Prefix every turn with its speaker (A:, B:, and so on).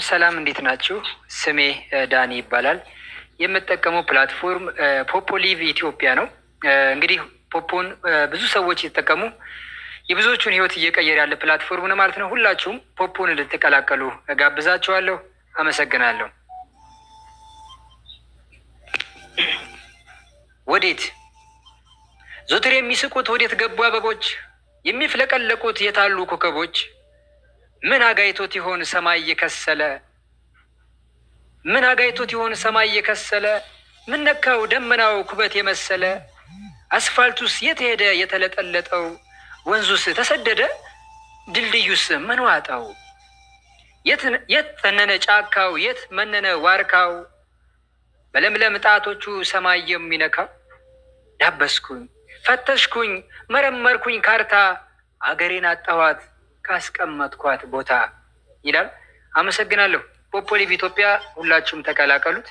A: ሰላም፣ እንዴት ናችሁ? ስሜ ዳኒ ይባላል። የምጠቀመው platform Poppo Live ኢትዮጵያ ነው። እንግዲህ ፖፖን ብዙ ሰዎች እየተጠቀሙ የብዙዎቹን ህይወት እየቀየረ ያለ platform ነው ማለት ነው። ሁላችሁም ፖፖን እንድትቀላቀሉ እጋብዛችኋለሁ። አመሰግናለሁ። ወዴት ዞትር የሚስቁት ወዴት ገቡ አበቦች? የሚፍለቀለቁት የታሉ ኮከቦች? ምን አጋይቶት ይሆን ሰማይ የከሰለ? ምን አጋይቶት ይሆን ሰማይ የከሰለ? ምን ነካው ደመናው ኩበት የመሰለ? አስፋልቱስ የት ሄደ የተለጠለጠው? ወንዙስ ተሰደደ? ድልድዩስ ምን ዋጠው? የት ተነነ ጫካው? የት መነነ ዋርካው? በለምለም ጣቶቹ ሰማይ የሚነካው? ዳበስኩኝ፣ ፈተሽኩኝ፣ መረመርኩኝ ካርታ፣ አገሬን አጣኋት ካስቀመጥኳት ቦታ ይላል። አመሰግናለሁ። Poppo Live ኢትዮጵያ ሁላችሁም ተቀላቀሉት።